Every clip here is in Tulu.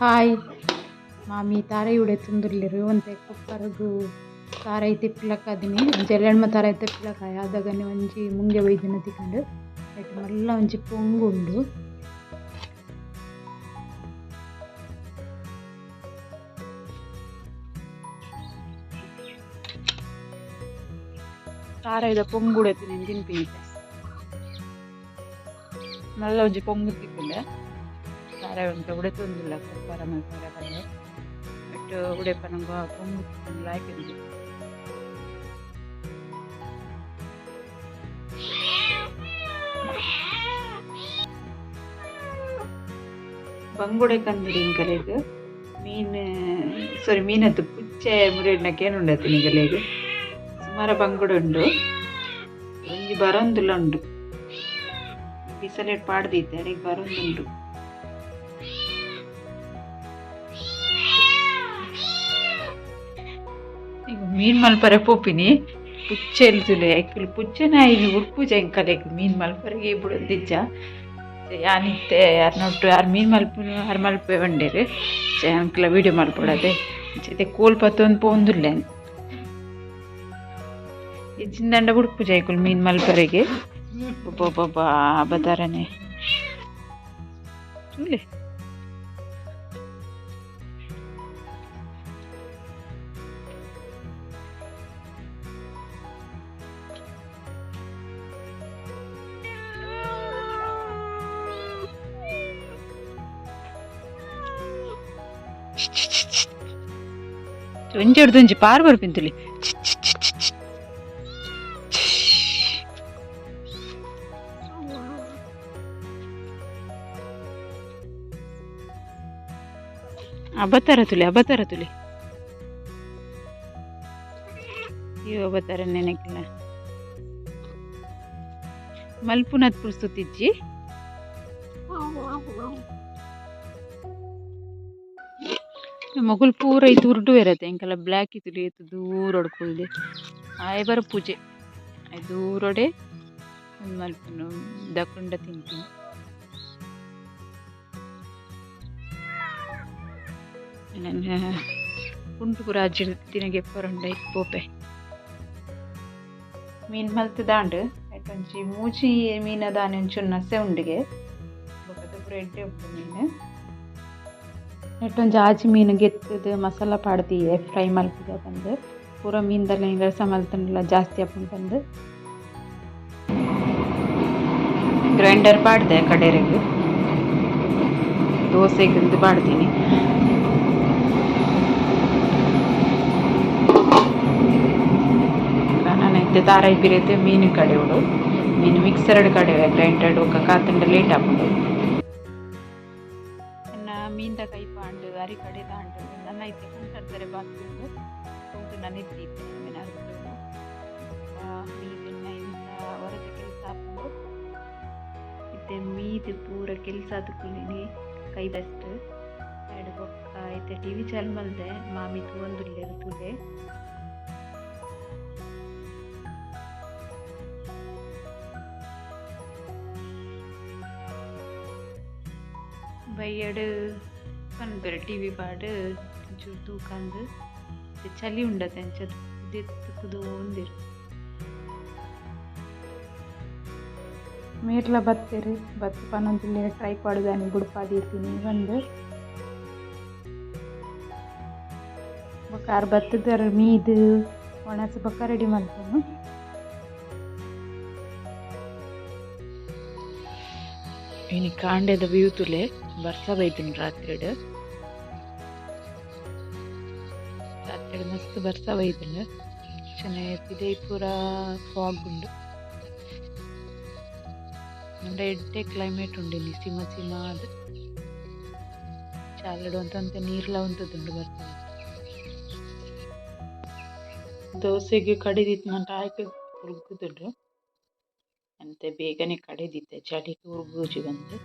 ಹಾಯ್ ಮಾಮಿ ತಾರಾಯಿ ಉಡೆತೊಂದುಲ್ಲೆರ್ ಒಂತೆ ಕೊಪ್ಪರಗ್ ತಾರಾಯಿ ತೆಪ್ಪಿಲಕ್ಕದಿನಿ ಒಂಜಿ ಎಲ್ಯೆನ್ಮ ತಾರಾಯಿ ತೆಪ್ಪಿಲಕ್ಕ ಅದಗನೆ ಒಂಜಿ ಮುಂಗೆ ಬೈದಿನ ತಿಕ್ಕುಂಡು ಐಟ್ ಮಲ್ಲ ಒಂಜಿ ಪೊಂಗು ಉಂಡು. ತಾರಾಯಿದ ಪೊಂಗು ಉಡೆತಿನಿ ತಿನ್ಪಿನಿ ಮಲ್ಲ ಒಂಜಿ ಪೊಂಗು ತಿಕ್ಕುಂಡು ತಾರಾಯಿ ಒಂತೆ ಉಡೆತೊಂದುಲ್ಲ ಕೊಪ್ಪರ ಮಲ್ಪರೆ ಪಂದ್ ಬಟ್ ಉಡೆಪನಗ ಪೊಂಗು ತಿಕ್ಕುಂಡು ಲಾಯ್ಕ್ ಉಂಡು. ಬಂಗುಡೆ ಕಂದಿರಿ ಎಂಕಲೆಗ್ ಮೀನ್ ಸಾರಿ ಮೀನತ್ತು ಪುಚ್ಚೆ ಮುರೆಡ್ನ ಕೇನುಂಡತ್ತಿ ನಿಗಲೆಗ್ ಸುಮಾರ ಬಂಗುಡೆ ಉಂಡು ಒಂಜಿ ಬರೊಂದುಲ ಉಂಡು ಬಿಸಲೆಡ್ ಪಾಡ್ದೀತೆ ಅಡೆಗ್ ಬರೊಂದುಂಡು. ಈಗ ಮೀನ್ ಮಲ್ಪರೆ ಪೋಪಿನಿ ಪುಚ್ಚೆಲ್ ತೂಲೆ ಐಕುಲು ಪುಚ್ಚೆನ ಐನ್ ಉರ್ಪುಜ ಎಂಕಲೆಗ್ ಮೀನ್ ಮಲ್ಪರೆಗೆ ಬುಡೊಂದಿಜ್ಜ ಯಾನಿತ್ತೆ ಅರ್ನೊಟ್ಟು ಆರ್ ಮೀನ್ ಮಲ್ಪುನು ಆರ್ ಮಲ್ಪೆ ಪಂಡೆರ್ ಅಂಕ್ಲ ವೀಡಿಯೋ ಮಲ್ಪೊಡತೆ ಇತ್ತೆ ಕೋಲ್ ಪತ್ತೊಂದು ಪೋವೊಂದುಲ್ಲೆ ಇಜ್ಜಿಂದಂಡ ಬುಡ್ಪುಜ ಐಕುಲು ಮೀನ್ ಮಲ್ಪರೆಗೆ ಅಬ್ಬಬ್ಬಬ್ಬಾ ಬತಾರನೆ ತೂಲೆ ಒಂಜೆಡ್ದು ಒಂಜಿ ಪಾರ್ ಬರ್ಪಿಂತುಲಿ ಅಬತಾರ ತುಲಿ ಅಬತಾರ ತುಲಿ ಇವ ಅಬತಾರ ನೆನಕಿಲ್ಲ ಮಲ್ಪುನತ್ ಪುರ್ಸುತಿಜ್ಜಿ ಮೊಗುಲು ಪೂರ ಇತ್ತು ಉರ್ಡುವೆರತೆ ಎಂಕಲ ಬ್ಲ್ಯಾಕ್ ಇತ್ತುಲಿ ಇತ್ತು ದೂರೊಡು ಕುಲ್ದೆ ಆಯೆ ಬರ ಪೂಜೆ ಆಯ್ ದೂರೊಡೆ ಉಂದು ಮಲ್ಪುನು ದಕುಂಡ ತಿನ್ಪಿನಿ. ನನ ಕುಂಟು ಪೂರ ಅಜ್ಜಿಡ್ ದಿನ ಐಕ್ ಪೋಪೆ ಮೀನ್ ಮಲ್ತ್ ದಾಂಡ್ ಐಟ್ ಒಂಜಿ ಮೂಜಿ ಮೀನ ದಾನೆ ಒಂಚೂರು ನಸೆ ಉಂಡುಗೆ ಬೊಕ ಪೂರ ಎಡ್ಡೆ ಉಪ್ಪುಂಡು ಮೀನ್. ನೆಟ್ಟೊಂಜಿ ಆಜಿ ಮೀನು ಗೆತ್ತುದು ಮಸಾಲ ಪಾಡ್ದಿಯೆ ಫ್ರೈ ಮಲ್ಪುಗ ಪಂದ್ ಪೂರ ಮೀನ್ದಲ್ಲ ರಸ ಮಲ್ತುಂಡಲ ಜಾಸ್ತಿ ಆಪುಂಡು ಪಂದ್. ಗ್ರೈಂಡರ್ ಪಾಡ್ದೆ ಕಡೆರೆಗ್ ದೋಸೆಗ್ ಇಂದ್ ಪಾಡ್ದಿನಿ. ನನ ಇತ್ತೆ ತಾರಾಯಿ ಪಿರೆತ್ ಮೀನು ಕಡೆವೊಡು ಮೀನು ಮಿಕ್ಸರ್ಡ್ ಕಡೆವೆ ಗ್ರೈಂಡರ್ಡ್ ಬೊಕ ಕಾತುಂಡ ಲೇಟ್ ಆಪುಂಡು. ಎನ್ನ ಮೀನ್ದ ಕೈಪಾಂಡ್ ಅರಿ ಕಡೆದಾಂಡ್ ನನ ಇತ್ತೆ ಕುಂಟು ಅರ್ದರೆ ಬಾಕಿ ಉಂಡು ಕುಂಟು ನನೆತ್ತ್ ಇತ್ತೆ ಅವೆನ್ ಅರ್ದೊಡು ಮೀದಿನ ಇಂಚ ಒರತ ಕೆಲಸ ಆಪುಂಡು. ಇತ್ತೆ ಮೀದ್ ಪೂರ ಕೆಲಸ ಆದ್ ಕುಲ್ಲಿನಿ ಕೈ ಬೆಸ್ಟ್ ಐಡ್ ಬೊಕ್ಕ ಇತ್ತೆ ಟಿವಿ ಚಾಲು ಮಲ್ದೆ ಮಾಮಿ ತೂವೊಂದುಲ್ಲೆರ್ ತೂಲೆ. ಬಯ್ಯಡ್ ಪನ್ಪೆರ್ ಟಿವಿ ಪಾಡ್ ಒಂಚೂರು ತೂಕಂದ್ ಇತ್ತೆ ಚಳಿ ಉಂಡತೆ ಅಂಚ ದೆತ್ತ್ ಕುದೋಂದೆರ್. ಮೇರ್ಲ ಬತ್ತೆರ್ ಬತ್ತ್ ಪನೊಂದುಲ್ಲೆರ್ ಟ್ರೈಪಾಡ್ ದಾನಿ ಬುಡ್ಪಾದೀತಿನಿ ಪಂದ್. ಬೊಕ ಆರ್ ಬತ್ತುದರ್ ಮೀದ್ ವಣಸ್ ಬೊಕ ರೆಡಿ ಮಲ್ಪುನು. ಇನಿ ಕಾಂಡೆದ ವ್ಯೂ ತೂಲೆ ಬರ್ಸ ಬೈದಿನಿ ರಾತ್ರಿಡ್ ರಾತ್ರಿಡ್ ಮಸ್ತ್ ಬರ್ಸ ಬೈದ್ಂಡ್ ಅಂಚನೆ ಪಿದಯಿ ಪೂರ ಫಾಗ್ ಉಂಡು. ಪಂಡ ಎಡ್ಡೆ ಕ್ಲೈಮೇಟ್ ಉಂಡು ಇನಿ ಸಿಮ ಸಿಮ ಆದ್ ಚಾಲಡ್ ಒಂತೆ ಒಂತೆ ನೀರ್ಲ ಉಂತುದುಂಡು ಬರ್ಸ ದೋಸೆಗ್ ಕಡೆದಿತ್ತ್ಂಡ ಆಯ್ಕ್ ಉರ್ಗುದುಂಡು ಅಂತೆ ಬೇಗನೆ ಕಡೆದಿತ್ತೆ ಚಳಿಕ್ ಉರ್ಗುಜಿ ಪಂದ್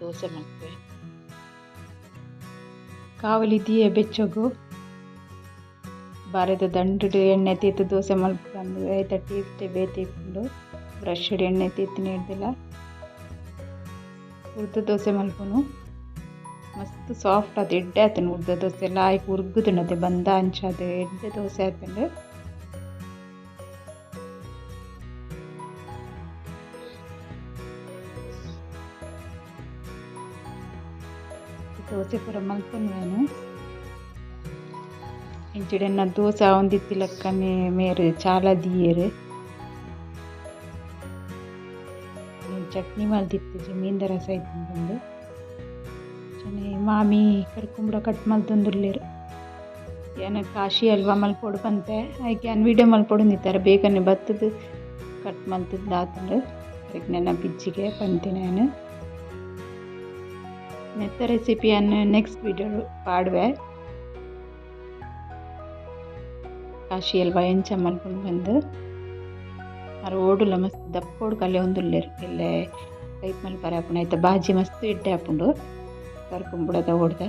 ದೋಸೆ ಮಲ್ಪುವೆ. ಕಾವಲಿ ದೀಯೆ ಬೆಚ್ಚೊಗು ಬಾರೆದ ದಂಡುಡು ಎಣ್ಣೆ ತೇತ್ ದೋಸೆ ಮಲ್ಪುಗಂದ್ ಐತ ಟೇಸ್ಟ್ ಬೇತೆ ಇಪ್ಪುಂಡು ಬ್ರಷ್ ಡ್ ಎಣ್ಣೆ ತೇತ್ ನೆರ್ದಲ ಉರ್ದು ದೋಸೆ ಮಲ್ಪುನು. ಮಸ್ತ್ ಸಾಫ್ಟ್ ಆದ್ ಎಡ್ಡೆ ಆತುಂಡು ಉರ್ದ ದೋಸೆ ಲಾಯ್ಕ್ ಉರ್ಗುದುಂಡತೆ ಬಂದ ಅಂಚಾದ್ ಎಡ್ಡೆ ದೋಸೆ ಆತುಂಡು. ದೋಸೆ ಪೂರ ಮಲ್ತೊನುವೆನು ಇಂಚಿಡ್ ಎನ್ನ ದೋಸೆ ಆವೊಂದಿತ್ತಿಲಕ್ಕನೆ ಮೇರ್ ಚಾಲ ದೀಯೆರ್. ಚಟ್ನಿ ಮಲ್ದಿತ್ತಿಜಿ ಮೀನ್ದ ರಸ ಇತ್ತುಂಡು. ಅಂಚನೆ ಮಾಮಿ ಕರ್ಕುಂಬುಡ ಕಟ್ ಮಲ್ತೊಂದುಲ್ಲೆರ್. ಯಾನ್ ಕಾಶಿ ಹಲ್ವ ಮಲ್ಪೊಡು ಪಂತೆ ಐಕ್ ಯಾನ್ ವೀಡಿಯೋ ಮಲ್ಪೊಡು ಬೇಗನೆ ಬತ್ತುದು ಕಟ್ ಮಲ್ತುದು ಆತುಂಡು. ಅರೆಗ್ ನೆನಪಿಜ್ಜಿಗೆ ಪಂತಿನ ಯಾನ್. ನೆತ್ತ ರೆಸಿಪಿ ಯಾನ್ ನೆಕ್ಸ್ಟ್ ವೀಡಿಯೋ ಪಾಡುವೆ. ಕಾಶಿ ಹಲ್ವ ಎಂಚ ಮಲ್ಪುನು ಪಂದ್. ಆರ್ ಓಡುಲ ಮಸ್ತ್ ದಪ್ಪೊಡು ಕಲೆಯೊಂದುಲ್ಲೆರ್ ಎಲ್ಲೆ ಕೈಪ್ ಮಲ್ಪರೆ ಆಪುಂಡು ಐತ ಬಾಜಿ ಮಸ್ತ್ ಎಡ್ಡೆ ಆಪುಂಡು ಕರ್ಕುಂಬುಡದ ಓಡ್ದ.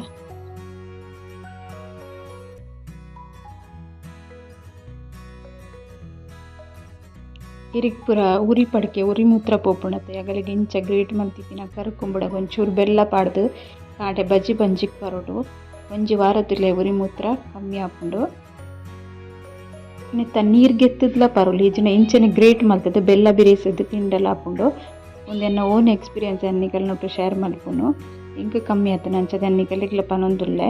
ಇರಿಗ್ ಪೂರ ಉರಿ ಪಡಿಕೆ ಉರಿ ಮೂತ್ರ ಪೋಪುಂಡತೆ ಅಗಲಿಗೆ ಇಂಚ ಗ್ರೇಟ್ ಮಲ್ತಿತ್ತಿನ ಕರ್ಕುಂಬುಡಗ್ ಒಂಚೂರು ಬೆಲ್ಲ ಪಾಡ್ದು ಕಾಂಡೆ ಬಜ್ಜಿ ಬಂಜಿಗ್ ಪರೊಡು ಒಂಜಿ ವಾರದುಲೆ ಉರಿ ಮೂತ್ರ ಕಮ್ಮಿ ಆಪುಂಡು. ನೆತ್ತ ನೀರ್ ಗೆತ್ತುದ್ಲ ಪರೊಲಿ ಇಜ್ಜಿಂಡ ಇಂಚನೆ ಗ್ರೇಟ್ ಮಲ್ತುದು ಬೆಲ್ಲ ಬಿರೇಸುದು ತಿಂಡಲ ಆಪುಂಡು. ಉಂದು ಎನ್ನ ಓನ್ ಎಕ್ಸ್ಪೀರಿಯನ್ಸ್ ಯಾನ್ ನಿಕಲ್ನೊಟ್ಟು ಶೇರ್ ಮಲ್ಪುನು. ಎಂಕ್ ಕಮ್ಮಿ ಆತುಂಡು ಅಂಚಾದ್ ಯಾನ್ ನಿಕಲೆಗ್ಲ ಪನೊಂದುಲ್ಲೆ.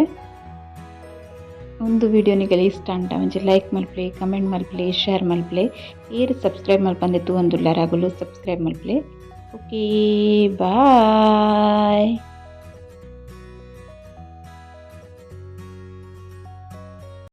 ಉಂದು ವಿಡಿಯೋ ನಿಕಲೆ ಇಷ್ಟ ಆಂಡ ಒಂಜಿ ಲೈಕ್ ಮಲ್ಪುಲೆ, ಕಮೆಂಟ್ ಮಲ್ಪುಲೆ, ಶೇರ್ ಮಲ್ಪುಲೆ. ಏರ್ ಸಬ್ಸ್ಕ್ರೈಬ್ ಮಲ್ಪಂದೆ ತೂವೊಂದುಲ್ಲೆರ್ ಅಗುಲು ಸಬ್ಸ್ಕ್ರೈಬ್ ಮಲ್ಪುಲೆ. Okay bye.